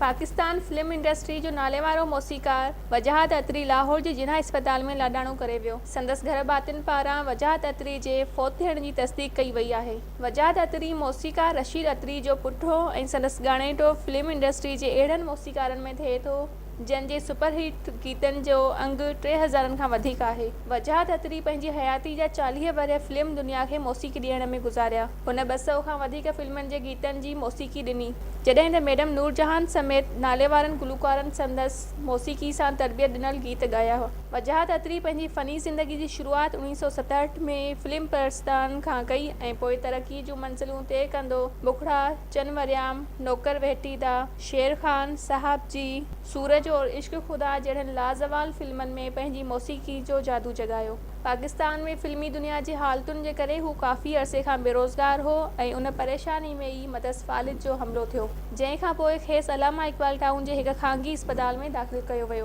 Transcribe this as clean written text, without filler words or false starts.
Pakistan film industry جو ناليوارو موسيقار وجاهت عطري لاهور جي جناح اسپتال ۾ لاڏاڻو ڪري ويو. سندس گهر ڀاتين پاران وجاهت عطري جي فوت ٿيڻ جي تصديق ڪئي وئي آهي. وجاهت عطري موسيقار رشيد عطري جو پٽ هو ۽ سندس ڳاڻيٽو فلم انڊسٽري جي اهڙن موسيقارن ۾ ٿئي ٿو جن جي سپر هٽ گيتن جو انگ ٽي هزارن کان وڌيڪ آهي. وجاهت عطري پنهنجي حياتي جا 40 ورهيه فلم دنيا کي موسيقي ڏيڻ ۾ گذاريا. هن 200 کان وڌيڪ فلمن جي گيتن جي موسيقي ڏني، جڏهن ته ميڊم نورجهان سميت ناليوارن گلوڪارن سندس موسيقي سان تربيت ڏنل گيت ڳايا. وجاهت عطري پنهنجي فني زندگي جي شروعات 1967 ۾ فلم پرستان کان ڪئي ۽ پوء ترقي جون منزلون طئي ڪندو مکڙا، چن وريام، نوڪر ويهٽي دا، شير خان، صاحب جي، سورج اور عشق خدا جهڙن لازوال فلمن ۾ پنهنجي موسيقي جو جادو جڳايو. پاڪستان ۾ فلمي دنيا جي حالتن جي ڪري هو ڪافي عرصي کان بيروزگار هو ۽ ان پريشاني ۾ ئي مٿس فالج جو حملو ٿيو، جنهن کان پوء کيس علامه اقبال ٽائون جي هڪ خانگي اسپتال ۾ داخل ڪيو ويو.